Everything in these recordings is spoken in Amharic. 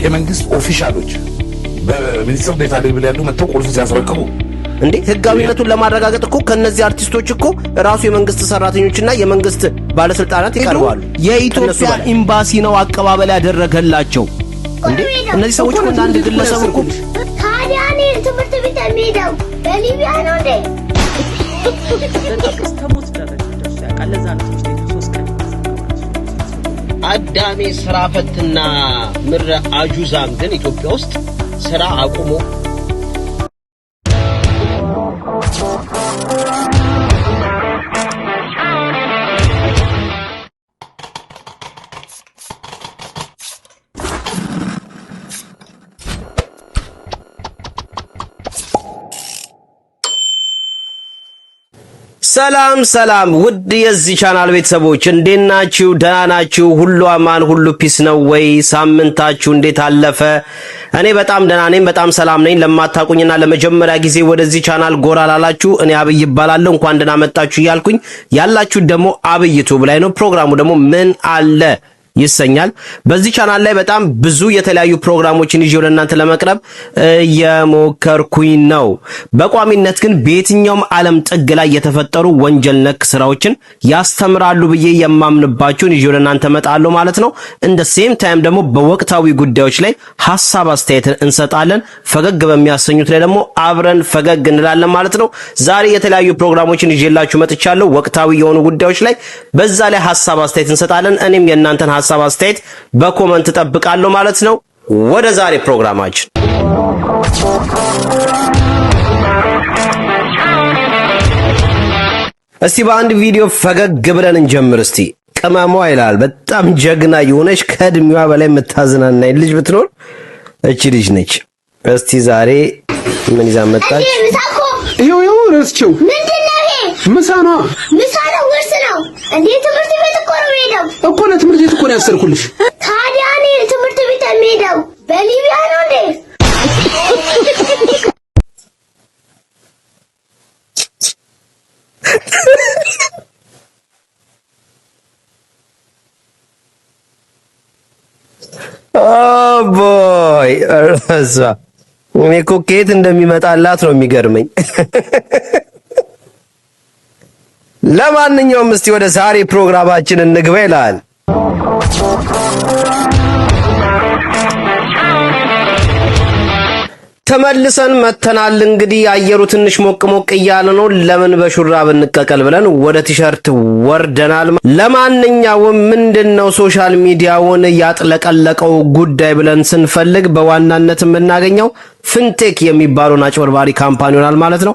የመንግስት official ኦች በሚኒስትር ዴኤታ level ያሉ መጥተው ቁልፍ ሲያስረክቡ እንዴ፣ ህጋዊነቱን ለማረጋገጥ እኮ ከነዚህ አርቲስቶች እኮ ራሱ የመንግስት ሰራተኞችና የመንግስት ባለስልጣናት ይቀርባሉ። የኢትዮጵያ ኤምባሲ ነው አቀባበል ያደረገላቸው። እንዴ፣ እነዚህ ሰዎች እኮ እንደ አንድ ግለሰብ እኮ ታዲያ እኔ ትምህርት ቤት የሚሄደው በሊቢያ ነው እንዴ? በጣም እስከ ሞት ደረጃ ደርሶ ያውቃል። ለዛ ነው ትምህርት ቤቱ 3 ቀን የተዘጋው ራሱ። አዳሜ ስራ ፈትና ምረ አጁዛም ግን ኢትዮጵያ ውስጥ ስራ አቁሞ ሰላም ሰላም፣ ውድ የዚህ ቻናል ቤተሰቦች፣ እንዴት ናችሁ? ደህና ናችሁ? ሁሉ አማን፣ ሁሉ peace ነው ወይ? ሳምንታችሁ እንዴት አለፈ? እኔ በጣም ደህና ነኝ፣ በጣም ሰላም ነኝ። ለማታውቁኝና ለመጀመሪያ ጊዜ ወደዚህ ቻናል ጎራ ላላችሁ እኔ አብይ እባላለሁ። እንኳን ደህና መጣችሁ እያልኩኝ ያላችሁ ደግሞ አብይ ቱብ ላይ ነው። ፕሮግራሙ ደግሞ ምን አለ ይሰኛል። በዚህ ቻናል ላይ በጣም ብዙ የተለያዩ ፕሮግራሞችን ይዤ ወደ እናንተ ለመቅረብ እየሞከርኩኝ ነው። በቋሚነት ግን በየትኛውም ዓለም ጥግ ላይ የተፈጠሩ ወንጀል ነክ ስራዎችን ያስተምራሉ ብዬ የማምንባቸውን ይዤ ወደ እናንተ እመጣለሁ ማለት ነው። In the same time ደግሞ በወቅታዊ ጉዳዮች ላይ ሀሳብ አስተያየትን እንሰጣለን። ፈገግ በሚያሰኙት ላይ ደግሞ አብረን ፈገግ እንላለን ማለት ነው። ዛሬ የተለያዩ ፕሮግራሞችን ይዤላችሁ መጥቻለሁ። ወቅታዊ የሆኑ ጉዳዮች ላይ በዛ ላይ ሀሳብ አስተያየት እንሰጣለን። እኔም የእናንተን ሀሳብ አስተያየት በ comment እጠብቃለሁ ማለት ነው። ወደ ዛሬ ፕሮግራማችን። እስቲ በአንድ ቪዲዮ ፈገግ ብለን እንጀምር። እስቲ ቅመሟ ይላል። በጣም ጀግና የሆነች ከእድሜዋ በላይ የምታዝናናኝ ልጅ ብትኖር እቺ ልጅ ነች። እስቲ ዛሬ ምን ይዛ መጣች? እንዴ፣ ምሳ እኮ ይኸው ይኸው ረስቼው። ምንድን ነው ይሄ? ምሳ ነዋ። ምሳ ነው ውርስ ነው እንዴ? ትምህርት ቤት እኮ ነው የምሄደው። እኮ ለትምህርት ቤት እኮ ነው ያሰርኩልሽ። ታዲያ እኔ ትምህርት ቤት የሚሄደው በሊቢያ ነው እንዴ? Oh boy፣ እሷ እኔ እኮ ከየት እንደሚመጣላት ነው የሚገርመኝ። ለማንኛውም እስቲ ወደ ዛሬ ፕሮግራማችን እንግባ ይላል። ተመልሰን መተናል። እንግዲህ አየሩ ትንሽ ሞቅ ሞቅ እያለ ነው። ለምን በሹራብ እንቀቀል ብለን ወደ ቲሸርት ወርደናል። ለማንኛውም ምንድነው social media ውን ያጥለቀለቀው ጉዳይ ብለን ስንፈልግ በዋናነት የምናገኘው ፍንቴክ የሚባለውን አጭበርባሪ company ይሆናል ማለት ነው።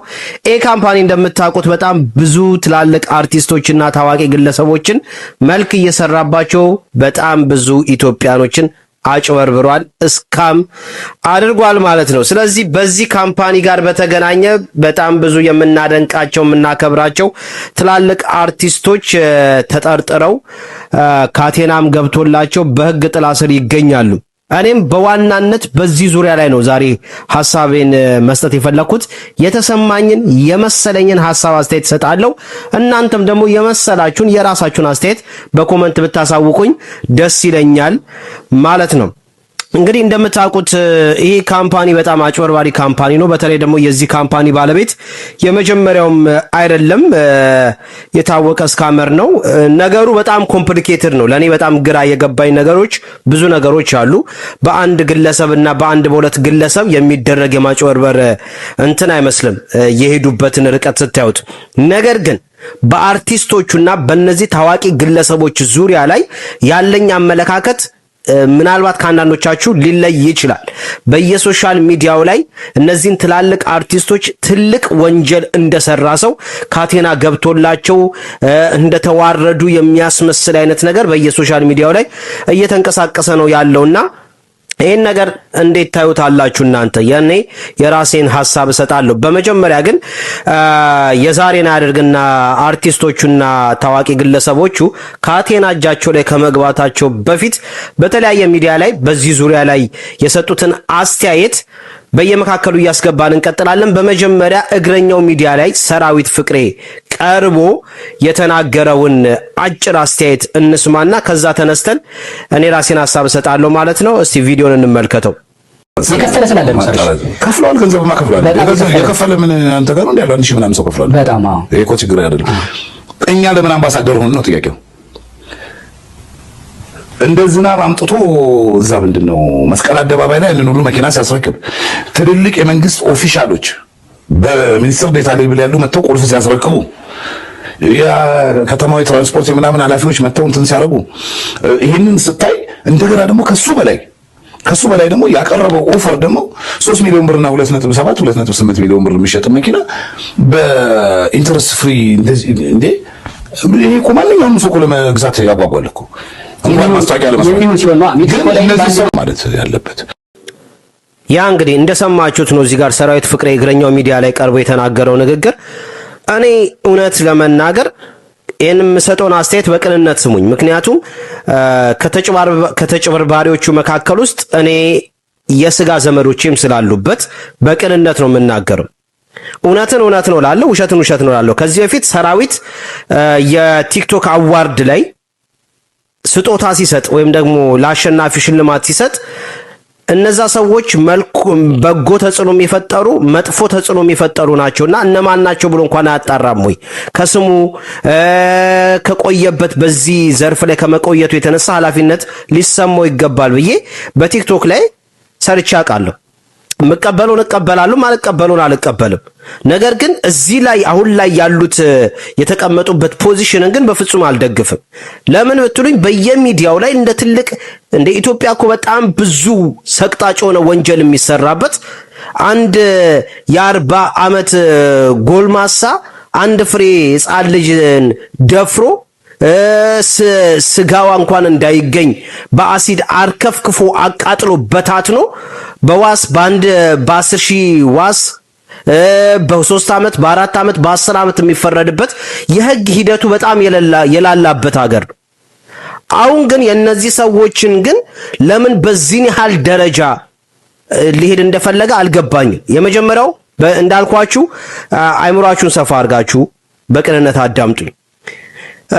ይህ company እንደምታውቁት በጣም ብዙ ትላልቅ አርቲስቶችና ታዋቂ ግለሰቦችን መልክ እየሰራባቸው በጣም ብዙ ኢትዮጵያኖችን አጭበርብሯል፣ scam አድርጓል ማለት ነው። ስለዚህ በዚህ company ጋር በተገናኘ በጣም ብዙ የምናደንቃቸው የምናከብራቸው ትላልቅ አርቲስቶች ተጠርጥረው ካቴናም ገብቶላቸው በሕግ ጥላ ስር ይገኛሉ። እኔም በዋናነት በዚህ ዙሪያ ላይ ነው ዛሬ ሀሳቤን መስጠት የፈለኩት። የተሰማኝን የመሰለኝን ሀሳብ አስተያየት እሰጣለሁ። እናንተም ደግሞ የመሰላችሁን የራሳችሁን አስተያየት በ comment ብታሳውቁኝ ደስ ይለኛል ማለት ነው። እንግዲህ እንደምታውቁት ይሄ company በጣም አጭበርባሪ company ነው። በተለይ ደግሞ የዚህ company ባለቤት የመጀመሪያውም አይደለም፣ የታወቀ scammer ነው። ነገሩ በጣም complicated ነው። ለእኔ በጣም ግራ የገባኝ ነገሮች ብዙ ነገሮች አሉ። በአንድ ግለሰብ እና በአንድ በሁለት ግለሰብ የሚደረግ የማጭበርበር እንትን አይመስልም የሄዱበትን ርቀት ስታዩት። ነገር ግን በአርቲስቶቹና በእነዚህ ታዋቂ ግለሰቦች ዙሪያ ላይ ያለኝ አመለካከት ምናልባት ከአንዳንዶቻችሁ ሊለይ ይችላል። በየ social media ው ላይ እነዚህን ትላልቅ አርቲስቶች ትልቅ ወንጀል እንደሰራ ሰው ካቴና ገብቶላቸው እንደተዋረዱ የሚያስመስል አይነት ነገር በየ social media ው ላይ እየተንቀሳቀሰ ነው ያለውና ይህን ነገር እንዴት ታዩታላችሁ እናንተ? የኔ የራሴን ሀሳብ እሰጣለሁ። በመጀመሪያ ግን የዛሬን አያደርግና አርቲስቶቹና ታዋቂ ግለሰቦቹ ካቴና እጃቸው ላይ ከመግባታቸው በፊት በተለያየ ሚዲያ ላይ በዚህ ዙሪያ ላይ የሰጡትን አስተያየት በየመካከሉ እያስገባን እንቀጥላለን። በመጀመሪያ እግረኛው ሚዲያ ላይ ሰራዊት ፍቅሬ ቀርቦ የተናገረውን አጭር አስተያየት እንስማና ከዛ ተነስተን እኔ ራሴን ሀሳብ እሰጣለሁ ማለት ነው። እስቲ ቪዲዮን እንመልከተው። የከፈለ ስላለ ነው። ከፍለዋል፣ ገንዘብማ ከፍለዋል። የከፈለ ምን አንተ ጋር ነው እንዴ? 1000 ምናምን ሰው ከፍለዋል። በጣም አዎ። ይሄ እኮ ችግር አይደለም። እኛ ለምን አምባሳደር ሆን ነው ጥያቄው። እንደ ዝናብ አምጥቶ እዛ ምንድን ነው መስቀል አደባባይ ላይ ያንን ሁሉ መኪና ሲያስረክብ ትልልቅ የመንግስት official ኦች በሚኒስትር ዴታ level ያሉ መጥተው ቁልፍ ሲያስረክቡ፣ የከተማዊ ትራንስፖርት የምናምን ኃላፊዎች መጥተው እንትን ሲያደርጉ ይህንን ስታይ፣ እንደገና ደግሞ ከሱ በላይ ደግሞ ያቀረበው offer ደግሞ 3 ሚሊዮን ብርና 2.7 2.8 ሚሊዮን ብር የሚሸጥ መኪና በ interest free እንዴ! ይሄ እኮ ማንኛውም ሰው እኮ ለመግዛት ያጓጓል እኮ፣ እንኳን ማስታወቂያ ለመስራት። ግን እነዚህ ሰው ማለት ያለበት ያ እንግዲህ እንደሰማችሁት ነው። እዚህ ጋር ሰራዊት ፍቅሬ እግረኛው ሚዲያ ላይ ቀርቦ የተናገረው ንግግር፣ እኔ እውነት ለመናገር ይህን የምሰጠውን አስተያየት በቅንነት ስሙኝ። ምክንያቱም ከተጭበርባሪዎቹ መካከል ውስጥ እኔ የስጋ ዘመዶቼም ስላሉበት በቅንነት ነው የምናገረው። እውነትን እውነት ነው ላለው፣ ውሸትን ውሸት ነው ላለው። ከዚህ በፊት ሰራዊት የ TikTok award ላይ ስጦታ ሲሰጥ ወይም ደግሞ ለአሸናፊ ሽልማት ሲሰጥ እነዛ ሰዎች መልኩ በጎ ተጽዕኖ የሚፈጠሩ መጥፎ ተጽዕኖ የሚፈጠሩ ናቸውና እነማን ናቸው ብሎ እንኳን አያጣራም ወይ? ከስሙ ከቆየበት በዚህ ዘርፍ ላይ ከመቆየቱ የተነሳ ኃላፊነት ሊሰማው ይገባል ብዬ በ TikTok ላይ ሰርቼ አውቃለሁ። የምቀበለውን እቀበላለሁ፣ ማልቀበለውን አልቀበልም። ነገር ግን እዚህ ላይ አሁን ላይ ያሉት የተቀመጡበት position ን ግን በፍጹም አልደግፍም። ለምን ብትሉኝ በየሚዲያው ላይ እንደ ትልቅ እንደ ኢትዮጵያ እኮ በጣም ብዙ ሰቅጣጭ የሆነ ወንጀል የሚሰራበት፣ አንድ የ40 ዓመት ጎልማሳ አንድ ፍሬ ሕፃን ልጅን ደፍሮ ስጋዋ እንኳን እንዳይገኝ በአሲድ አርከፍክፎ አቃጥሎ በታትኖ በዋስ በአንድ በ10,000 ዋስ በ3 ዓመት፣ በ4 ዓመት፣ በ10 ዓመት የሚፈረድበት የህግ ሂደቱ በጣም የላላበት ሀገር ነው። አሁን ግን የእነዚህ ሰዎችን ግን ለምን በዚህን ያህል ደረጃ ሊሄድ እንደፈለገ አልገባኝም። የመጀመሪያው እንዳልኳችሁ አይምሯችሁን ሰፋ አድርጋችሁ በቅንነት አዳምጡኝ።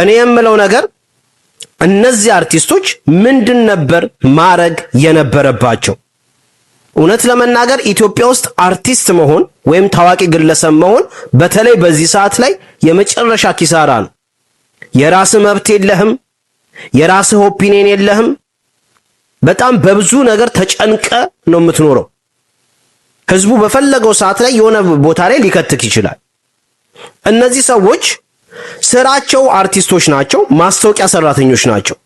እኔ የምለው ነገር እነዚህ አርቲስቶች ምንድን ነበር ማረግ የነበረባቸው? እውነት ለመናገር ኢትዮጵያ ውስጥ አርቲስት መሆን ወይም ታዋቂ ግለሰብ መሆን በተለይ በዚህ ሰዓት ላይ የመጨረሻ ኪሳራ ነው። የራስህ መብት የለህም፣ የራስህ opinion የለህም። በጣም በብዙ ነገር ተጨንቀህ ነው የምትኖረው። ህዝቡ በፈለገው ሰዓት ላይ የሆነ ቦታ ላይ ሊከትክ ይችላል። እነዚህ ሰዎች ስራቸው አርቲስቶች ናቸው፣ ማስታወቂያ ሰራተኞች ናቸው።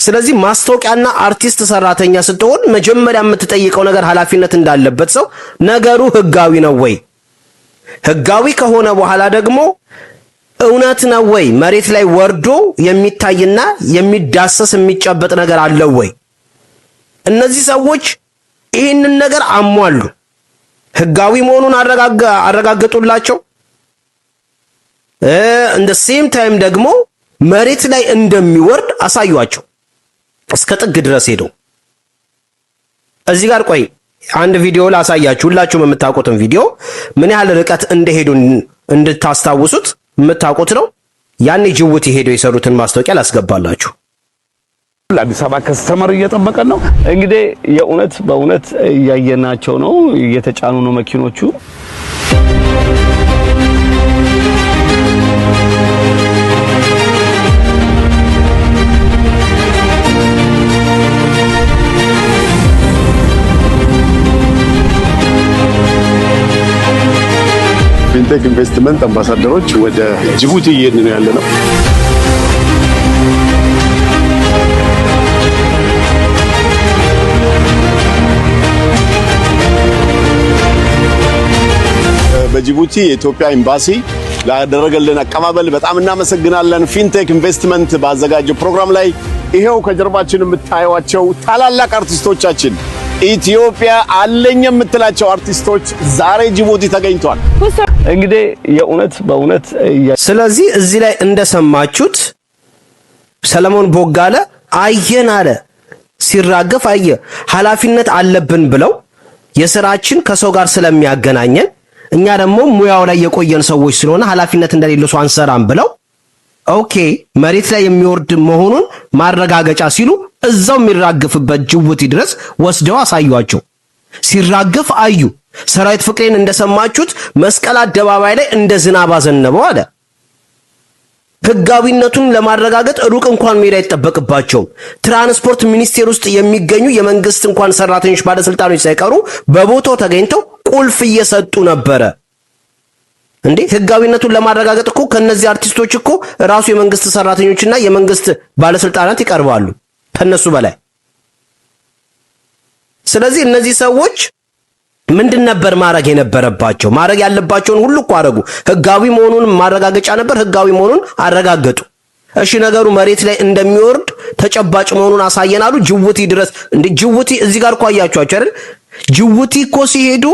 ስለዚህ ማስታወቂያና አርቲስት ሰራተኛ ስትሆን መጀመሪያ የምትጠይቀው ነገር ኃላፊነት እንዳለበት ሰው ነገሩ ህጋዊ ነው ወይ? ህጋዊ ከሆነ በኋላ ደግሞ እውነት ነው ወይ? መሬት ላይ ወርዶ የሚታይና የሚዳሰስ የሚጨበጥ ነገር አለው ወይ? እነዚህ ሰዎች ይህንን ነገር አሟሉ። ህጋዊ መሆኑን አረጋገጡላቸው። In the same time ደግሞ መሬት ላይ እንደሚወርድ አሳዩአቸው እስከ ጥግ ድረስ ሄደው። እዚህ ጋር ቆይ አንድ ቪዲዮ ላሳያችሁ። ሁላችሁም የምታውቁትን ቪዲዮ ምን ያህል ርቀት እንደሄዱ እንድታስታውሱት፣ የምታውቁት ነው። ያኔ ጅቡቲ ሄደው የሰሩትን ማስታወቂያ ላስገባላችሁ። አዲስ አበባ customer እየጠበቀን ነው። እንግዲህ የእውነት በእውነት እያየናቸው ነው፣ እየተጫኑ ነው መኪኖቹ። ፊንቴክ ኢንቨስትመንት አምባሳደሮች ወደ ጅቡቲ እየሄድን ነው ያለ ነው። በጅቡቲ የኢትዮጵያ ኤምባሲ ላደረገልን አቀባበል በጣም እናመሰግናለን። ፊንቴክ ኢንቨስትመንት ባዘጋጀው ፕሮግራም ላይ ይሄው ከጀርባችን የምታዩዋቸው ታላላቅ አርቲስቶቻችን፣ ኢትዮጵያ አለኝ የምትላቸው አርቲስቶች ዛሬ ጅቡቲ ተገኝቷል። እንግዲህ የእውነት በእውነት ስለዚህ እዚህ ላይ እንደሰማችሁት ሰለሞን ቦጋለ አየን አለ፣ ሲራገፍ አየ። ኃላፊነት አለብን ብለው የስራችን ከሰው ጋር ስለሚያገናኘን፣ እኛ ደግሞ ሙያው ላይ የቆየን ሰዎች ስለሆነ ኃላፊነት እንደሌለው ሰው አንሰራም ብለው፣ okay፣ መሬት ላይ የሚወርድ መሆኑን ማረጋገጫ ሲሉ እዛው የሚራገፍበት ጅቡቲ ድረስ ወስደው አሳዩአቸው። ሲራገፍ አዩ። ሰራዊት ፍቅሬን እንደሰማችሁት መስቀል አደባባይ ላይ እንደ ዝናብ አዘነበው አለ። ህጋዊነቱን ለማረጋገጥ ሩቅ እንኳን መሄድ አይጠበቅባቸውም። ትራንስፖርት ሚኒስቴር ውስጥ የሚገኙ የመንግስት እንኳን ሰራተኞች፣ ባለስልጣኖች ሳይቀሩ በቦታው ተገኝተው ቁልፍ እየሰጡ ነበረ። እንዴ፣ ህጋዊነቱን ለማረጋገጥ እኮ ከነዚህ አርቲስቶች እኮ ራሱ የመንግስት ሰራተኞችና የመንግስት ባለስልጣናት ይቀርባሉ ከነሱ በላይ። ስለዚህ እነዚህ ሰዎች ምንድን ነበር ማድረግ የነበረባቸው? ማድረግ ያለባቸውን ሁሉ እኮ አደረጉ። ህጋዊ መሆኑን ማረጋገጫ ነበር። ህጋዊ መሆኑን አረጋገጡ። እሺ፣ ነገሩ መሬት ላይ እንደሚወርድ ተጨባጭ መሆኑን አሳየን አሉ። ጅቡቲ ድረስ እንደ ጅቡቲ እዚህ ጋር እኮ አያችኋቸው አይደል? ጅቡቲ እኮ ሲሄዱ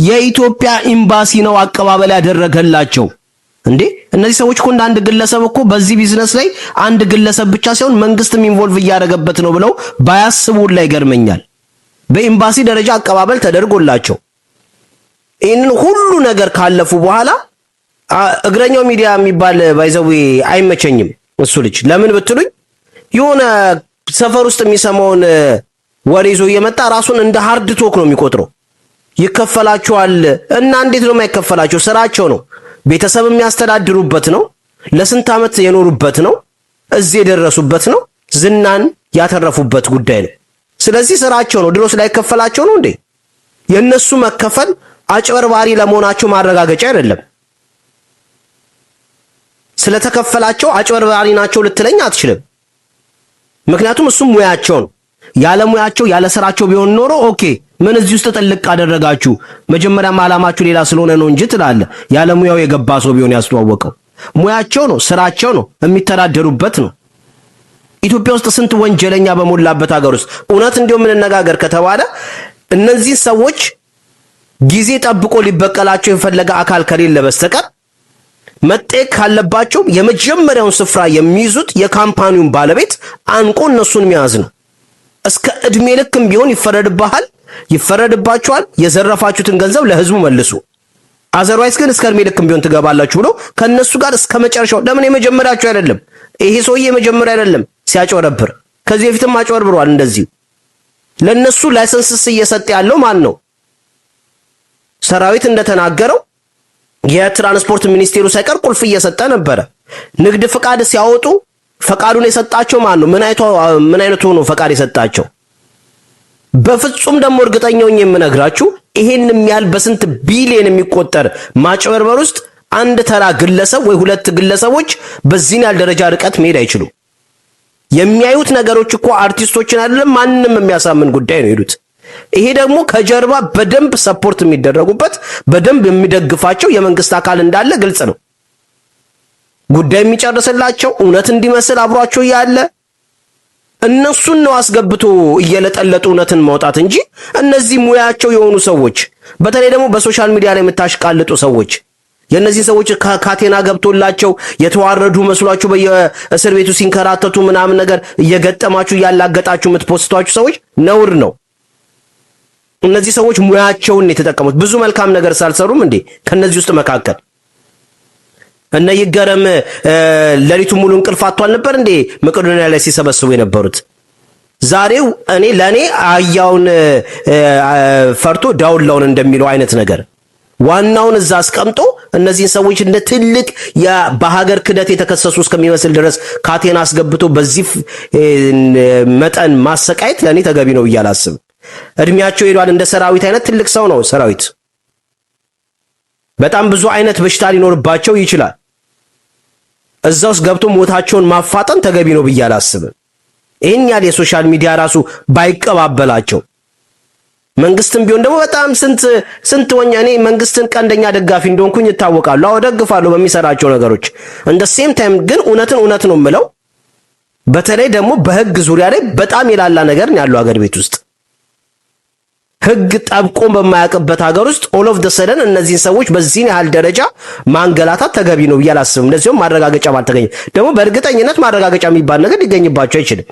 የኢትዮጵያ ኤምባሲ ነው አቀባበል ያደረገላቸው። እንዴ፣ እነዚህ ሰዎች እኮ እንደ አንድ ግለሰብ እኮ በዚህ ቢዝነስ ላይ አንድ ግለሰብ ብቻ ሳይሆን መንግስትም involve እያደረገበት ነው ብለው ባያስቡ ላይ ይገርመኛል። በኤምባሲ ደረጃ አቀባበል ተደርጎላቸው ይህንን ሁሉ ነገር ካለፉ በኋላ እግረኛው ሚዲያ የሚባል by the way አይመቸኝም። እሱ ልጅ ለምን ብትሉኝ የሆነ ሰፈር ውስጥ የሚሰማውን ወሬ ይዞ እየመጣ ራሱን እንደ hard talk ነው የሚቆጥረው። ይከፈላቸዋል እና እንዴት ነው የማይከፈላቸው? ስራቸው ነው። ቤተሰብ የሚያስተዳድሩበት ነው። ለስንት ዓመት የኖሩበት ነው። እዚህ የደረሱበት ነው። ዝናን ያተረፉበት ጉዳይ ነው። ስለዚህ ስራቸው ነው። ድሮስ ላይከፈላቸው ነው እንዴ? የእነሱ መከፈል አጭበርባሪ ለመሆናቸው ማረጋገጫ አይደለም። ስለተከፈላቸው አጭበርባሪ ናቸው ልትለኝ አትችልም። ምክንያቱም እሱም ሙያቸው ነው። ያለ ሙያቸው ያለ ስራቸው ቢሆን ኖሮ okay፣ ምን እዚህ ውስጥ ጥልቅ አደረጋችሁ? መጀመሪያም ዓላማችሁ ሌላ ስለሆነ ነው እንጂ ትላለህ። ያለ ሙያው የገባ ሰው ቢሆን ያስተዋወቀው ሙያቸው ነው፣ ስራቸው ነው፣ የሚተዳደሩበት ነው። ኢትዮጵያ ውስጥ ስንት ወንጀለኛ በሞላበት ሀገር ውስጥ እውነት እንዲሁም እንነጋገር ከተባለ እነዚህ ሰዎች ጊዜ ጠብቆ ሊበቀላቸው የፈለገ አካል ከሌለ በስተቀር መጠየቅ ካለባቸው የመጀመሪያውን ስፍራ የሚይዙት የ company ውን ባለቤት አንቆ እነሱን መያዝ ነው። እስከ እድሜ ልክም ቢሆን ይፈረድብሃል፣ ይፈረድባችኋል። የዘረፋችሁትን ገንዘብ ለህዝቡ መልሱ። Otherwise ግን እስከ እድሜ ልክም ቢሆን ትገባላችሁ ብሎ ከነሱ ጋር እስከ መጨረሻው። ለምን የመጀመሪያቸው አይደለም። ይሄ ሰውዬ የመጀመሪያ አይደለም ሲያጭበረብር፣ ከዚህ በፊትም አጭበርብሯል። እንደዚሁ ለነሱ license እየሰጠ ያለው ማን ነው? ሰራዊት እንደተናገረው የትራንስፖርት ሚኒስቴሩ ሳይቀር ቁልፍ እየሰጠ ነበረ። ንግድ ፍቃድ ሲያወጡ ፈቃዱን የሰጣቸው ማን ነው? ምን አይነቱ ነው ፈቃድ የሰጣቸው? በፍጹም ደግሞ እርግጠኛ ሆኜ የምነግራችሁ ይሄን ያህል በስንት ቢሊየን የሚቆጠር ማጭበርበር ውስጥ አንድ ተራ ግለሰብ ወይ ሁለት ግለሰቦች በዚህን ያህል ደረጃ ርቀት መሄድ አይችሉም። የሚያዩት ነገሮች እኮ አርቲስቶችን አይደለም ማንም የሚያሳምን ጉዳይ ነው የሄዱት። ይሄ ደግሞ ከጀርባ በደንብ support የሚደረጉበት፣ በደንብ የሚደግፋቸው የመንግስት አካል እንዳለ ግልጽ ነው። ጉዳይ የሚጨርስላቸው እውነት እንዲመስል አብሯቸው ያለ እነሱን ነው አስገብቶ እየለጠለጡ እውነትን ማውጣት እንጂ እነዚህ ሙያቸው የሆኑ ሰዎች፣ በተለይ ደግሞ በ social media ላይ የምታሽቃልጡ ሰዎች፣ የእነዚህ ሰዎች ካቴና ገብቶላቸው የተዋረዱ መስሏችሁ በየእስር ቤቱ ሲንከራተቱ ምናምን ነገር እየገጠማችሁ እያላገጣችሁ የምት post ቷቸው ሰዎች ነውር ነው። እነዚህ ሰዎች ሙያቸውን የተጠቀሙት ብዙ መልካም ነገር ሳልሰሩም እንዴ? ከነዚህ ውስጥ መካከል እነ ይገረም ሌሊቱ ሙሉ እንቅልፍ አጥቷል ነበር እንዴ መቄዶንያ ላይ ሲሰበስቡ የነበሩት? ዛሬው እኔ ለእኔ አህያውን ፈርቶ ዳውላውን እንደሚለው አይነት ነገር ዋናውን እዛ አስቀምጦ እነዚህን ሰዎች እንደ ትልቅ በሀገር ክደት የተከሰሱ እስከሚመስል ድረስ ካቴና አስገብቶ በዚህ መጠን ማሰቃየት ለእኔ ተገቢ ነው ብዬ አላስብም። እድሜያቸው ሄዷል። እንደ ሰራዊት አይነት ትልቅ ሰው ነው ሰራዊት። በጣም ብዙ አይነት በሽታ ሊኖርባቸው ይችላል። እዛ ውስጥ ገብቶ ሞታቸውን ማፋጠን ተገቢ ነው ብዬ አላስብም። ይህን ያህል የ social media ራሱ ባይቀባበላቸው፣ መንግስትም ቢሆን ደግሞ በጣም ስንት ስንት ወኛ እኔ መንግስትን ቀንደኛ ደጋፊ እንደሆንኩኝ ይታወቃሉ። አዎ፣ ደግፋለሁ በሚሰራቸው ነገሮች። In the same time ግን እውነትን እውነት ነው የምለው። በተለይ ደግሞ በህግ ዙሪያ ላይ በጣም የላላ ነገር ነው ያለው ሀገር ቤት ውስጥ። ህግ ጠብቆ በማያውቅበት ሀገር ውስጥ all of the sudden እነዚህን ሰዎች በዚህን ያህል ደረጃ ማንገላታት ተገቢ ነው ብዬ አላስብም። እንደዚሁም ማረጋገጫ ባልተገኘ ደግሞ በእርግጠኝነት ማረጋገጫ የሚባል ነገር ሊገኝባቸው አይችልም።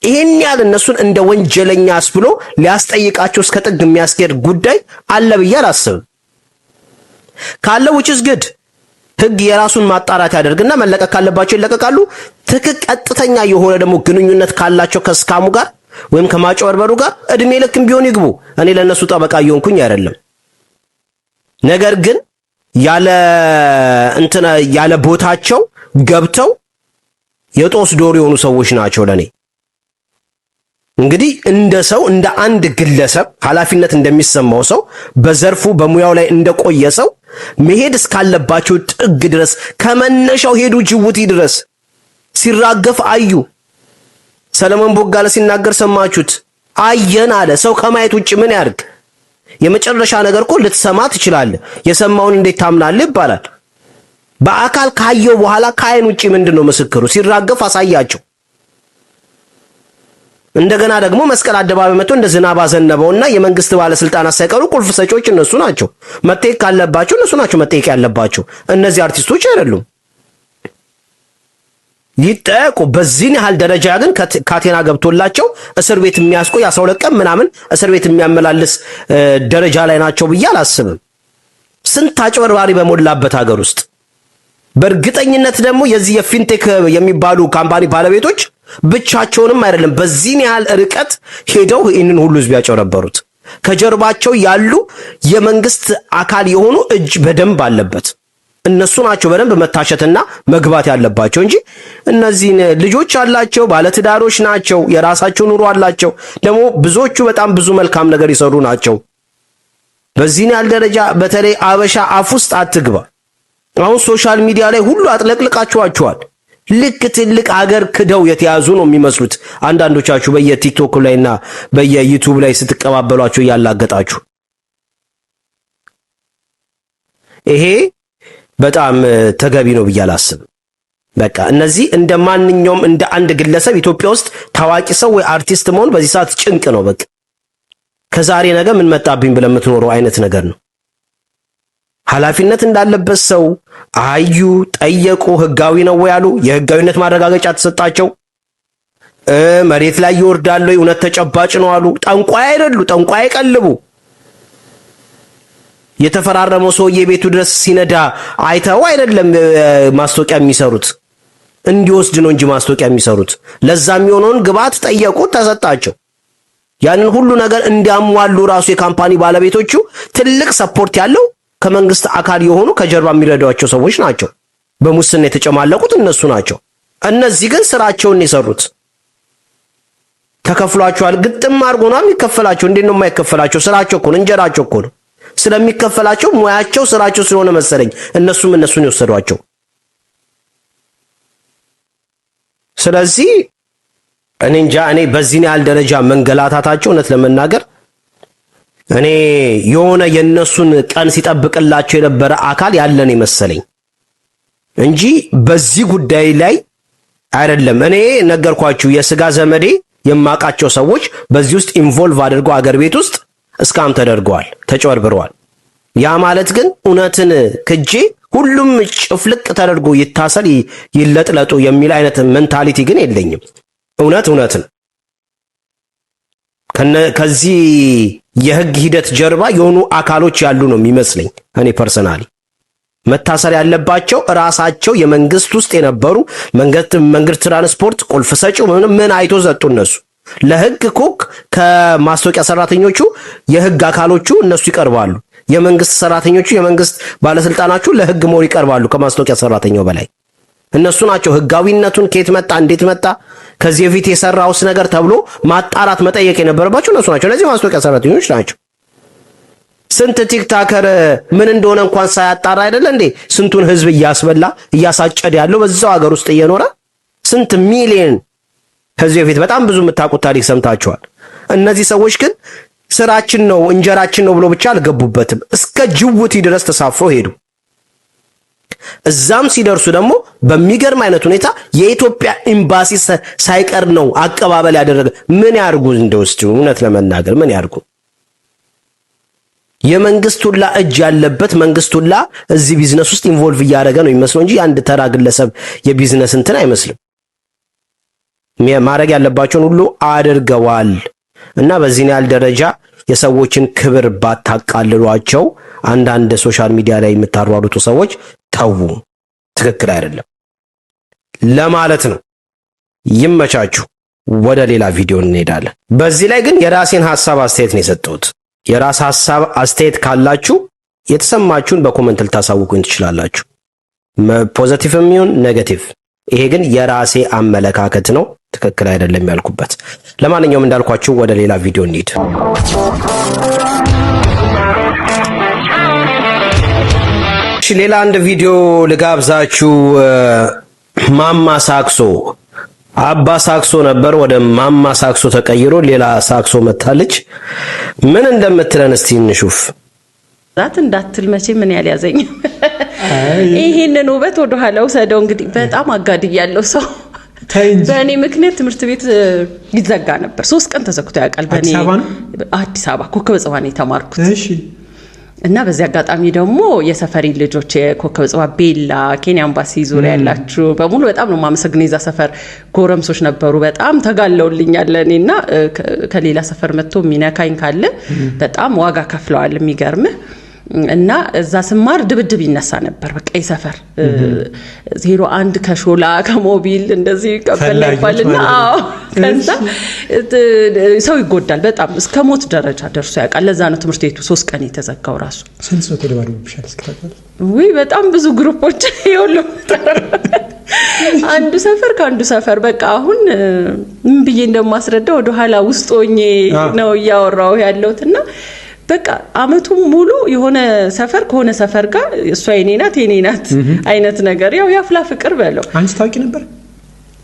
ይሄን ያህል እነሱን እንደ ወንጀለኛ አስብሎ ሊያስጠይቃቸው እስከ ጥግ የሚያስኬድ ጉዳይ አለ ብዬ አላስብም። ካለ which is good፣ ህግ የራሱን ማጣራት ያደርግና መለቀቅ ካለባቸው ይለቀቃሉ። ትክክ ቀጥተኛ የሆነ ደግሞ ግንኙነት ካላቸው ከ scam ኡ ጋር ወይም ከማጭበርበሩ ጋር እድሜ ልክም ቢሆን ይግቡ። እኔ ለእነሱ ጠበቃ እየሆንኩኝ አይደለም። ነገር ግን ያለ እንትና ያለ ቦታቸው ገብተው የጦስ ዶሮ የሆኑ ሰዎች ናቸው ለኔ። እንግዲህ እንደ ሰው፣ እንደ አንድ ግለሰብ፣ ኃላፊነት እንደሚሰማው ሰው፣ በዘርፉ በሙያው ላይ እንደቆየ ሰው መሄድ እስካለባቸው ጥግ ድረስ ከመነሻው ሄዱ። ጅቡቲ ድረስ ሲራገፍ አዩ። ሰለሞን ቦጋለ ሲናገር ሰማችሁት። አየን አለ። ሰው ከማየት ውጭ ምን ያርግ? የመጨረሻ ነገር እኮ ልትሰማ ትችላለህ። የሰማውን እንዴት ታምናለህ ይባላል። በአካል ካየው በኋላ ከአይን ውጭ ምንድን ነው ምስክሩ? ሲራገፍ አሳያቸው። እንደገና ደግሞ መስቀል አደባባይ መጥቶ እንደ ዝናብ አዘነበውና የመንግስት ባለስልጣናት ሳይቀሩ ቁልፍ ሰጪዎች እነሱ ናቸው። መጠየቅ ካለባቸው እነሱ ናቸው መጠየቅ ያለባቸው፣ እነዚህ አርቲስቶች አይደሉም። ይጠየቁ። በዚህን ያህል ደረጃ ግን ካቴና ገብቶላቸው እስር ቤት የሚያስቆይ፣ 12 ቀን ምናምን እስር ቤት የሚያመላልስ ደረጃ ላይ ናቸው ብዬ አላስብም። ስንት አጭበርባሪ በሞላበት ሀገር ውስጥ በእርግጠኝነት ደግሞ የዚህ የፊንቴክ የሚባሉ company ባለቤቶች ብቻቸውንም አይደለም በዚህን ያህል ርቀት ሄደው ይህንን ሁሉ ህዝብ ያጭበረበሩት። ከጀርባቸው ያሉ የመንግስት አካል የሆኑ እጅ በደንብ አለበት። እነሱ ናቸው በደንብ መታሸትና መግባት ያለባቸው እንጂ እነዚህን ልጆች አላቸው፣ ባለትዳሮች ናቸው፣ የራሳቸው ኑሮ አላቸው። ደግሞ ብዙዎቹ በጣም ብዙ መልካም ነገር የሰሩ ናቸው። በዚህን ያህል ደረጃ በተለይ አበሻ አፍ ውስጥ አትግባ። አሁን social media ላይ ሁሉ አጥለቅልቃችኋቸዋል። ልክ ትልቅ አገር ክደው የተያዙ ነው የሚመስሉት አንዳንዶቻችሁ በየቲክቶክ ላይና በየዩቲዩብ ላይ ስትቀባበሏቸው እያላገጣችሁ። ይሄ በጣም ተገቢ ነው ብዬ አላስብም። በቃ እነዚህ እንደ ማንኛውም እንደ አንድ ግለሰብ ኢትዮጵያ ውስጥ ታዋቂ ሰው ወይ አርቲስት መሆን በዚህ ሰዓት ጭንቅ ነው። በቃ ከዛሬ ነገ ምን መጣብኝ ብለህ የምትኖረው አይነት ነገር ነው። ኃላፊነት እንዳለበት ሰው አዩ፣ ጠየቁ። ህጋዊ ነው ወይ አሉ። የህጋዊነት ማረጋገጫ ተሰጣቸው። መሬት ላይ ይወርዳሉ ወይ፣ እውነት ተጨባጭ ነው አሉ። ጠንቋይ አይደሉ፣ ጠንቋይ አይቀልቡ። የተፈራረመው ሰውዬ ቤቱ ድረስ ሲነዳ አይተው አይደለም ማስታወቂያ የሚሰሩት፣ እንዲወስድ ነው እንጂ ማስታወቂያ የሚሰሩት። ለዛ የሚሆነውን ግብዓት ጠየቁ፣ ተሰጣቸው። ያንን ሁሉ ነገር እንዲያሟሉ ራሱ የ company ባለቤቶቹ ትልቅ support ያለው ከመንግስት አካል የሆኑ ከጀርባ የሚረዷቸው ሰዎች ናቸው። በሙስና የተጨማለቁት እነሱ ናቸው። እነዚህ ግን ስራቸውን የሰሩት ተከፍሏቸዋል። ግጥም አድርጎ ነው የሚከፈላቸው። እንዴት ነው የማይከፈላቸው? ስራቸው እኮ ነው፣ እንጀራቸው እኮ ነው። ስለሚከፈላቸው ሙያቸው ስራቸው ስለሆነ መሰለኝ እነሱም እነሱን የወሰዷቸው። ስለዚህ እኔ እንጃ፣ እኔ በዚህን ያህል ደረጃ መንገላታታቸው እውነት ለመናገር እኔ የሆነ የነሱን ቀን ሲጠብቅላቸው የነበረ አካል ያለን የመሰለኝ እንጂ በዚህ ጉዳይ ላይ አይደለም። እኔ ነገርኳችሁ፣ የስጋ ዘመዴ የማውቃቸው ሰዎች በዚህ ውስጥ involve አድርገው አገር ቤት ውስጥ scam ተደርገዋል፣ ተጭበርብረዋል። ያ ማለት ግን እውነትን ክጄ ሁሉም ጭፍልቅ ተደርጎ ይታሰር ይለጥለጡ የሚል አይነት mentality ግን የለኝም። እውነት እውነትን ከዚህ የህግ ሂደት ጀርባ የሆኑ አካሎች ያሉ ነው የሚመስለኝ። እኔ personally መታሰር ያለባቸው ራሳቸው የመንግስት ውስጥ የነበሩ መንገድ ትራንስፖርት ቁልፍ ሰጪው ምን አይቶ ሰጡ እነሱ ለህግ ኮክ ከማስታወቂያ ሰራተኞቹ የህግ አካሎቹ እነሱ ይቀርባሉ። የመንግስት ሰራተኞቹ የመንግስት ባለስልጣናቹ ለህግ more ይቀርባሉ ከማስታወቂያ ሰራተኛው በላይ። እነሱ ናቸው ህጋዊነቱን ከየት መጣ፣ እንዴት መጣ፣ ከዚህ በፊት የሰራውስ ነገር ተብሎ ማጣራት መጠየቅ የነበረባቸው እነሱ ናቸው። እነዚህ ማስታወቂያ ሰራተኞች ናቸው። ስንት TikToker ምን እንደሆነ እንኳን ሳያጣራ አይደለ እንዴ ስንቱን ህዝብ እያስበላ እያሳጨደ ያለው፣ በዛው ሀገር ውስጥ እየኖረ ስንት ሚሊዮን። ከዚህ በፊት በጣም ብዙ የምታውቁት ታሪክ ሰምታችኋል። እነዚህ ሰዎች ግን ስራችን ነው እንጀራችን ነው ብሎ ብቻ አልገቡበትም። እስከ ጅቡቲ ድረስ ተሳፍሮ ሄዱ። እዛም ሲደርሱ ደግሞ በሚገርም አይነት ሁኔታ የኢትዮጵያ ኤምባሲ ሳይቀር ነው አቀባበል ያደረገ። ምን ያርጉ? እንደውስጥ እውነት ለመናገር ምን ያርጉ? የመንግስት ሁላ እጅ ያለበት፣ መንግስት ሁላ እዚህ ቢዝነስ ውስጥ involve እያደረገ ነው የሚመስለው እንጂ የአንድ ተራ ግለሰብ የቢዝነስ እንትን አይመስልም። ማድረግ ያለባቸውን ሁሉ አድርገዋል እና በዚህን ያህል ደረጃ የሰዎችን ክብር ባታቃልሏቸው። አንዳንድ social media ላይ የምታሯሩጡ ሰዎች ተዉ፣ ትክክል አይደለም ለማለት ነው። ይመቻችሁ። ወደ ሌላ ቪዲዮ እንሄዳለን። በዚህ ላይ ግን የራሴን ሀሳብ አስተያየት ነው የሰጠሁት። የራስ ሀሳብ አስተያየት ካላችሁ የተሰማችሁን በ comment ልታሳውቁኝ ትችላላችሁ። Positive ም ይሁን negative። ይሄ ግን የራሴ አመለካከት ነው፣ ትክክል አይደለም ያልኩበት። ለማንኛውም እንዳልኳችሁ ወደ ሌላ ቪዲዮ እንሂድ። እሺ፣ ሌላ አንድ ቪዲዮ ልጋብዛችሁ። ማማ ሳክሶ፣ አባ ሳክሶ ነበር፣ ወደ ማማ ሳክሶ ተቀይሮ ሌላ ሳክሶ መታለች። ምን እንደምትለን እስቲ እንሹፍ። ዛት እንዳትል መቼ ምን ያህል ያዘኝ። ይህንን ውበት ወደ ኋላ ውሰደው። እንግዲህ በጣም አጋድያለሁ ሰው። በእኔ ምክንያት ትምህርት ቤት ይዘጋ ነበር። 3 ቀን ተዘግቶ ያውቃል። በእኔ። አዲስ አበባ ነው? አዲስ አበባ ኮከበ ጽባህ ነው የተማርኩት። እና በዚህ አጋጣሚ ደግሞ የሰፈሪ ልጆች፣ የኮከበ ጽባህ፣ ቤላ፣ ኬንያ አምባሲ ዙሪያ ያላችሁ በሙሉ በጣም ነው የማመሰግነው። የዛ ሰፈር ጎረምሶች ነበሩ፣ በጣም ተጋለውልኛል ለእኔ። እና ከሌላ ሰፈር መጥቶ የሚነካኝ ካለ በጣም ዋጋ ከፍለዋል። የሚገርምህ እና እዛ ስማር ድብድብ ይነሳ ነበር። በቃ የሰፈር 01 ከሾላ ከሞቢል እንደዚህ ቀበላ ይባልና፣ አዎ፣ ከዛ ሰው ይጎዳል። በጣም እስከ ሞት ደረጃ ደርሶ ያውቃል። ለዛ ነው ትምህርት ቤቱ 3 ቀን የተዘጋው ራሱ። ስንት ሰው ተደባድቦብሻል? እስኪ ታውቂያለሽ? ውይ፣ በጣም ብዙ group ኦች የሁሉም፣ አንዱ ሰፈር ከአንዱ ሰፈር። በቃ አሁን ምን ብዬ እንደማስረዳ ወደኋላ ውስጥ ሆኜ ነው እያወራሁ ያለሁት። እና በቃ አመቱን ሙሉ የሆነ ሰፈር ከሆነ ሰፈር ጋር እሷ የኔ ናት የኔ ናት አይነት ነገር፣ ያው የአፍላ ፍቅር በለው። አንቺ ታውቂ ነበር?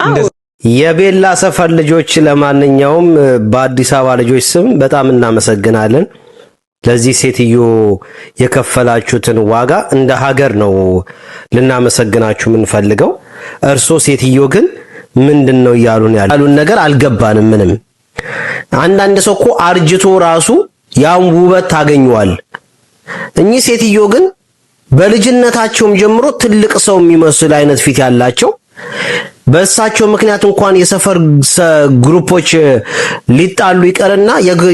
አዎ። የቤላ ሰፈር ልጆች፣ ለማንኛውም በአዲስ አበባ ልጆች ስም በጣም እናመሰግናለን። ለዚህ ሴትዮ የከፈላችሁትን ዋጋ እንደ ሀገር ነው ልናመሰግናችሁ የምንፈልገው። እርሶ ሴትዮ ግን ምንድን ነው እያሉን ያሉን ነገር አልገባንም። ምንም አንዳንድ ሰው እኮ አርጅቶ ራሱ ያን ውበት ታገኘዋል። እኚህ ሴትዮ ግን በልጅነታቸውም ጀምሮ ትልቅ ሰው የሚመስል አይነት ፊት ያላቸው፣ በእሳቸው ምክንያት እንኳን የሰፈር group ኦች ሊጣሉ ይቀርና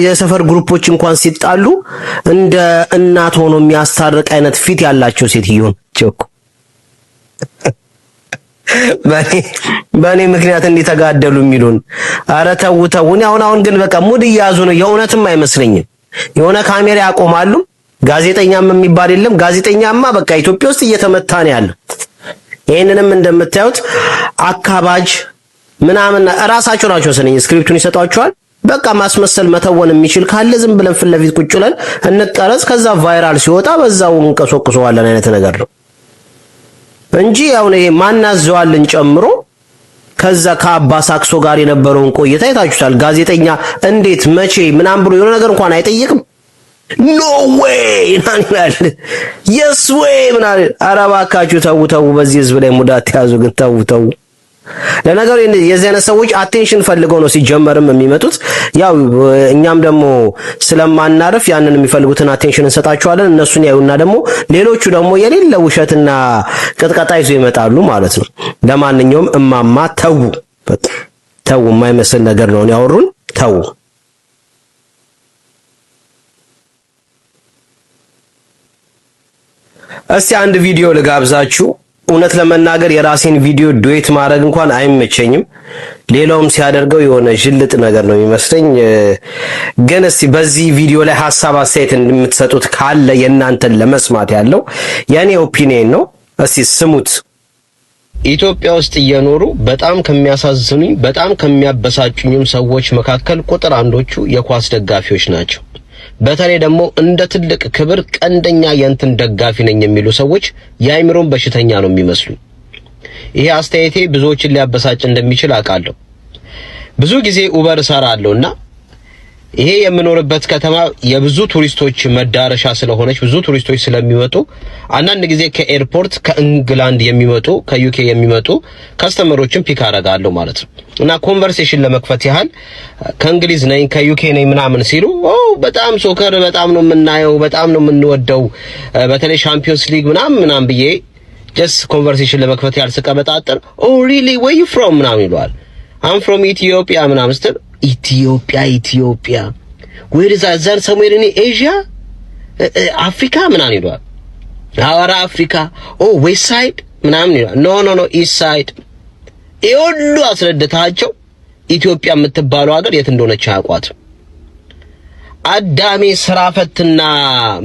የሰፈር group ኦች እንኳን ሲጣሉ እንደ እናት ሆኖ የሚያስታርቅ አይነት ፊት ያላቸው ሴትዮ ናቸው እኮ። በእኔ ምክንያት እንዲተጋደሉ የሚሉን፣ ኧረ ተው ተው። እኔ አሁን አሁን ግን በቃ mood እያያዙ ነው። የእውነትም አይመስለኝም። የሆነ ካሜራ ያቆማሉ። ጋዜጠኛም የሚባል የለም። ጋዜጠኛማ በቃ ኢትዮጵያ ውስጥ እየተመታ ነው ያለው። ይህንንም እንደምታዩት አካባጅ ምናምን እራሳቸው ናቸው መሰለኝ script ኡን ይሰጧቸዋል። በቃ ማስመሰል መተወን የሚችል ካለ ዝም ብለን ፊት ለፊት ቁጭ ብለን እንቀረጽ፣ ከዛ viral ሲወጣ በዛው እንቀሰቅሰዋለን አይነት ነገር ነው እንጂ አሁን ይሄ ማናዘዋልን ጨምሮ ከዛ ከአባ ሳክሶ ጋር የነበረውን ቆይታ አይታችሁታል። ጋዜጠኛ እንዴት፣ መቼ ምናምን ብሎ የሆነ ነገር እንኳን አይጠይቅም። No way ይላል፣ yes way ምናምን። ኧረ እባካችሁ ተው ተው፣ በዚህ ህዝብ ላይ mood አትያዙ። ግን ተው ተው። ለነገሩ የዚህ አይነት ሰዎች attention ፈልገው ነው ሲጀመርም የሚመጡት። ያው እኛም ደግሞ ስለማናርፍ ያንን የሚፈልጉትን attention እንሰጣቸዋለን። እነሱን ያዩና ደግሞ ሌሎቹ ደግሞ የሌለ ውሸትና ቅጥቀጣ ይዞ ይመጣሉ ማለት ነው። ለማንኛውም እማማ ተዉ፣ በቃ ተዉ። የማይመስል ነገር ነው ያወሩን። ተዉ። እስቲ አንድ ቪዲዮ ልጋብዛችሁ። እውነት ለመናገር የራሴን ቪዲዮ duet ማድረግ እንኳን አይመቸኝም። ሌላውም ሲያደርገው የሆነ ዥልጥ ነገር ነው የሚመስለኝ። ግን እስቲ በዚህ ቪዲዮ ላይ ሀሳብ አስተያየት እንደምትሰጡት ካለ የእናንተን ለመስማት ያለው የእኔ opinion ነው። እስቲ ስሙት። ኢትዮጵያ ውስጥ እየኖሩ በጣም ከሚያሳዝኑኝ፣ በጣም ከሚያበሳጩኝም ሰዎች መካከል ቁጥር አንዶቹ የኳስ ደጋፊዎች ናቸው። በተለይ ደግሞ እንደ ትልቅ ክብር ቀንደኛ የእንትን ደጋፊ ነኝ የሚሉ ሰዎች የአእምሮን በሽተኛ ነው የሚመስሉ። ይሄ አስተያየቴ ብዙዎችን ሊያበሳጭ እንደሚችል አውቃለሁ። ብዙ ጊዜ Uber እሰራለሁና ይሄ የምኖርበት ከተማ የብዙ ቱሪስቶች መዳረሻ ስለሆነች፣ ብዙ ቱሪስቶች ስለሚመጡ፣ አንዳንድ ጊዜ ከ airport ከእንግላንድ የሚመጡ፣ ከ UK የሚመጡ customer ኦችን pick አደርጋለሁ ማለት ነው። እና conversation ለመክፈት ያህል ከእንግሊዝ ነኝ፣ ከ UK ነኝ ምናምን ሲሉ፣ ኦ በጣም soccer በጣም ነው የምናየው፣ በጣም ነው የምንወደው፣ በተለይ Champions League ምናምን ምናምን ብዬ just conversation ለመክፈት ያህል ስቀበጣጥር፣ "Oh really? Where you from?" ምናምን ይለዋል። "I'm from Ethiopia" ምናምን ስትል፣ "ኢትዮጵያ፣ ኢትዮጵያ፣ where is that? Somewhere in Asia፣ አፍሪካ" ምናምን ይለዋል። አወራ አፍሪካ፣ "Oh, west side" ምናምን ይለዋል። "No, no, no, east side።" ይሄ ሁሉ አስረድታቸው ኢትዮጵያ የምትባለው ሀገር የት እንደሆነች አያውቋትም። አዳሜ ስራ ፈትና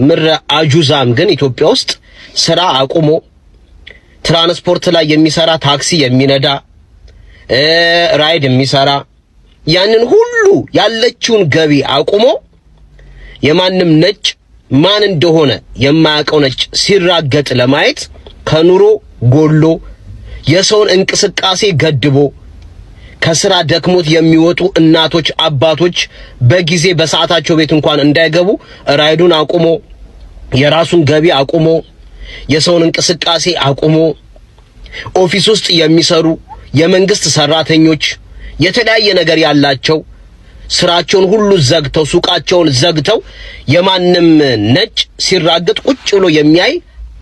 ምረ አጁዛም ግን ኢትዮጵያ ውስጥ ስራ አቁሞ ትራንስፖርት ላይ የሚሰራ፣ ታክሲ የሚነዳ፣ ራይድ የሚሰራ፣ ያንን ሁሉ ያለችውን ገቢ አቁሞ የማንም ነጭ፣ ማን እንደሆነ የማያውቀው ነጭ ሲራገጥ ለማየት ከኑሮ ጎሎ፣ የሰውን እንቅስቃሴ ገድቦ፣ ከስራ ደክሞት የሚወጡ እናቶች፣ አባቶች በጊዜ በሰዓታቸው ቤት እንኳን እንዳይገቡ ራይዱን አቁሞ፣ የራሱን ገቢ አቁሞ፣ የሰውን እንቅስቃሴ አቁሞ፣ office ውስጥ የሚሰሩ የመንግስት ሰራተኞች፣ የተለያየ ነገር ያላቸው ስራቸውን ሁሉ ዘግተው፣ ሱቃቸውን ዘግተው የማንም ነጭ ሲራገጥ ቁጭ ብሎ የሚያይ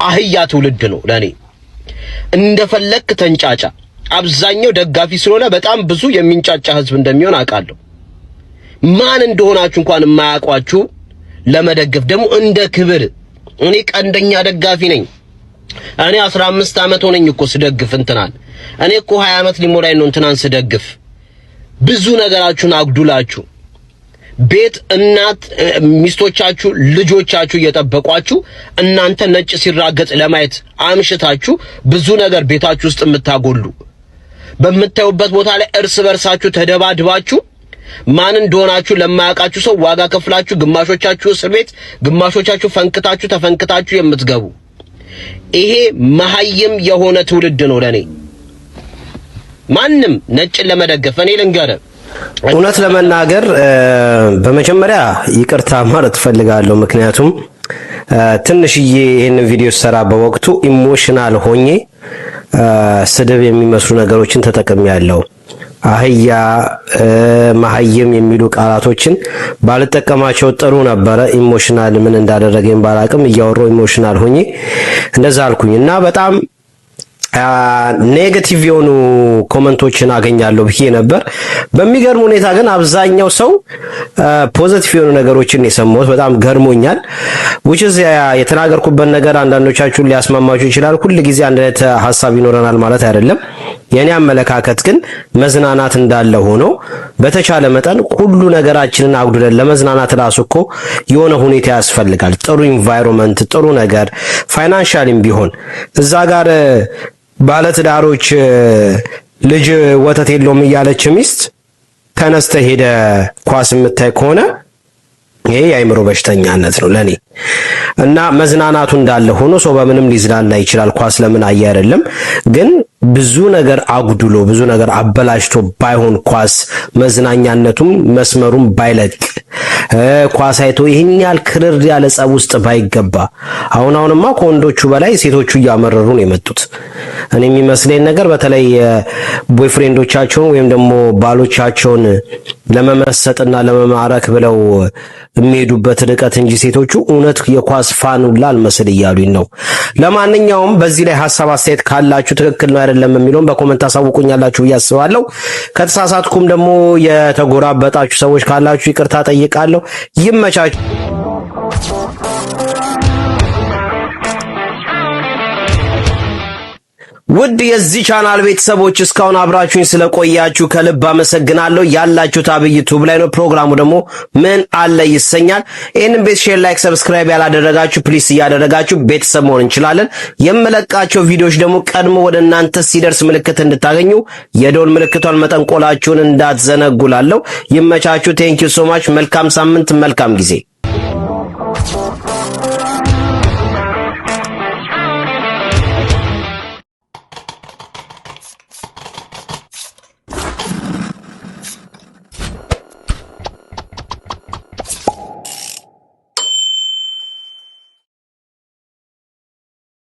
አህያ ትውልድ ነው ለኔ። እንደፈለክ ተንጫጫ። አብዛኛው ደጋፊ ስለሆነ በጣም ብዙ የሚንጫጫ ህዝብ እንደሚሆን አውቃለሁ። ማን እንደሆናችሁ እንኳን የማያውቋችሁ ለመደገፍ ደግሞ እንደ ክብር፣ እኔ ቀንደኛ ደጋፊ ነኝ። እኔ 15 ዓመት ሆነኝ እኮ ስደግፍ እንትናን። እኔ እኮ 20 ዓመት ሊሞላኝ ነው እንትናን ስደግፍ። ብዙ ነገራችሁን አጉድላችሁ፣ ቤት እናት ሚስቶቻችሁ ልጆቻችሁ እየጠበቋችሁ፣ እናንተ ነጭ ሲራገጥ ለማየት አምሽታችሁ ብዙ ነገር ቤታችሁ ውስጥ የምታጎሉ፣ በምታዩበት ቦታ ላይ እርስ በርሳችሁ ተደባድባችሁ፣ ማን እንደሆናችሁ ለማያውቃችሁ ሰው ዋጋ ከፍላችሁ፣ ግማሾቻችሁ እስር ቤት፣ ግማሾቻችሁ ፈንክታችሁ ተፈንክታችሁ የምትገቡ ይሄ መሀይም የሆነ ትውልድ ነው ለኔ። ማንም ነጭን ለመደገፍ፣ እኔ ልንገርህ፣ እውነት ለመናገር በመጀመሪያ ይቅርታ ማለት እፈልጋለሁ። ምክንያቱም ትንሽዬ ይህንን ቪዲዮ ሰራ በወቅቱ emotional ሆኜ ስድብ የሚመስሉ ነገሮችን ተጠቅሜያለሁ። አህያ፣ መሀይም የሚሉ ቃላቶችን ባልጠቀማቸው ጥሩ ነበረ። Emotional ምን እንዳደረገኝ ባላቅም እያወራሁ emotional ሆኜ እንደዛ አልኩኝ እና በጣም negative የሆኑ comment ኦችን አገኛለሁ ብዬ ነበር። በሚገርም ሁኔታ ግን አብዛኛው ሰው positive የሆኑ ነገሮችን የሰማሁት በጣም ገርሞኛል። Which is የተናገርኩበት ነገር አንዳንዶቻችሁን ሊያስማማችሁ ይችላል። ሁል ጊዜ አንድ አይነት ሀሳብ ይኖረናል ማለት አይደለም። የኔ አመለካከት ግን መዝናናት እንዳለ ሆኖ በተቻለ መጠን ሁሉ ነገራችንን አጉድለን፣ ለመዝናናት ራሱ እኮ የሆነ ሁኔታ ያስፈልጋል። ጥሩ environment፣ ጥሩ ነገር፣ financially ም ቢሆን። እዛ ጋር ባለትዳሮች ልጅ ወተት የለውም እያለች ሚስት ተነስተህ ሄደህ ኳስ የምታይ ከሆነ ይሄ የአእምሮ በሽተኛነት ነው ለኔ። እና መዝናናቱ እንዳለ ሆኖ ሰው በምንም ሊዝናና ይችላል። ኳስ ለምን አየ አይደለም፣ ግን ብዙ ነገር አጉድሎ፣ ብዙ ነገር አበላሽቶ ባይሆን፣ ኳስ መዝናኛነቱም መስመሩም ባይለቅ፣ ኳስ አይቶ ይህን ያህል ክርር ያለ ጸብ ውስጥ ባይገባ። አሁን አሁንማ ከወንዶቹ በላይ ሴቶቹ እያመረሩ ነው የመጡት። እኔ የሚመስለኝ ነገር በተለይ boyfriend ኦቻቸውን ወይም ደግሞ ባሎቻቸውን ለመመሰጥና ለመማረክ ብለው የሚሄዱበት ርቀት እንጂ ሴቶቹ እውነት የኳስ fan ሁላ አልመስል እያሉኝ ነው። ለማንኛውም በዚህ ላይ ሀሳብ አስተያየት ካላችሁ ትክክል ነው አይደለም የሚለውን በ comment ታሳውቁኛላችሁ ብዬ አስባለሁ። ከተሳሳትኩም ደግሞ የተጎራበጣችሁ ሰዎች ካላችሁ ይቅርታ ጠይቃለሁ። ይመቻችሁ። ውድ የዚህ ቻናል ቤተሰቦች፣ እስካሁን አብራችሁኝ ስለቆያችሁ ከልብ አመሰግናለሁ። ያላችሁት አብይ ቱብ ላይ ነው። ፕሮግራሙ ደግሞ ምን አለ ይሰኛል። ይህንን ቤት share፣ like፣ subscribe ያላደረጋችሁ please እያደረጋችሁ ቤተሰብ መሆን እንችላለን። የምለቃቸው ቪዲዮዎች ደግሞ ቀድሞ ወደ እናንተ ሲደርስ ምልክት እንድታገኙ የደወል ምልክቷን መጠንቆላችሁን እንዳትዘነጉ እላለሁ። ይመቻችሁ። Thank you so much። መልካም ሳምንት፣ መልካም ጊዜ።